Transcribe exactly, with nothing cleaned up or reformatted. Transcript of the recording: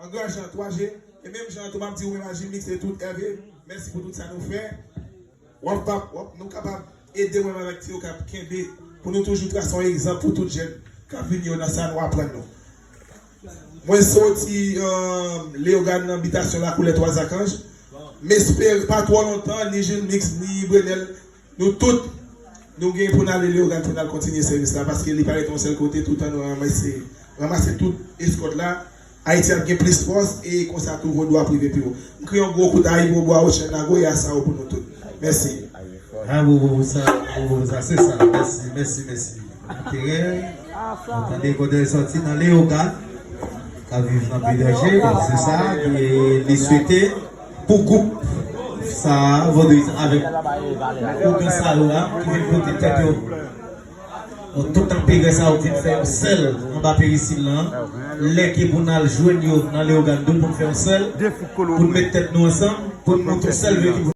Angajan twa G, e menm jan an tou m ap di ou menm a Jimmy, se tout Hervé, mèsi pou tout sa nou fè. W ap, w ap, nou kapab ede mwen avèk Ti Okap kenbe pou nou toujou trase yon egzanp pou tout jèn k ap vini yo nan sa nou aprann nou. Mwen soti Leyogàn nan bitasyon Lakoulè Twa Zakanj. M espere pa twò lontan, ni Jilmix, ni Brenel, nou tout, nou gen pou n ale Leyogàn pou n al kontinye sèvis la, paske li parèt yon sèl kote, toutan nou ranmase, ranmase tout eskòt la, Ayiti ap gen plis fòs, e konsa tou Vodou ap rive pi wo. M kriye yon gwo kout Ayibobo a Ochen Nago e a Sao pou nou tout. Mèsi. Bravo pou sa, bravo pou sa, se sa. Mèsi, mèsi, mèsi. Enterè, nou tande kote l sòti nan Leyogàn, k ap viv nan P D G, se sa, e li swete pou gwoup sa a, Vodouizan avèk ougan sa yo a, ki vin pote tèt yo. Bon, tout anperè sa yo vin fè yon sèl anba perisil lan. Lè ke pou n al jwenn yo nan Leyogàn tou pou n fè yon sèl, pou n met tèt nou ansanm, pou n montre yon sèl vre ki pou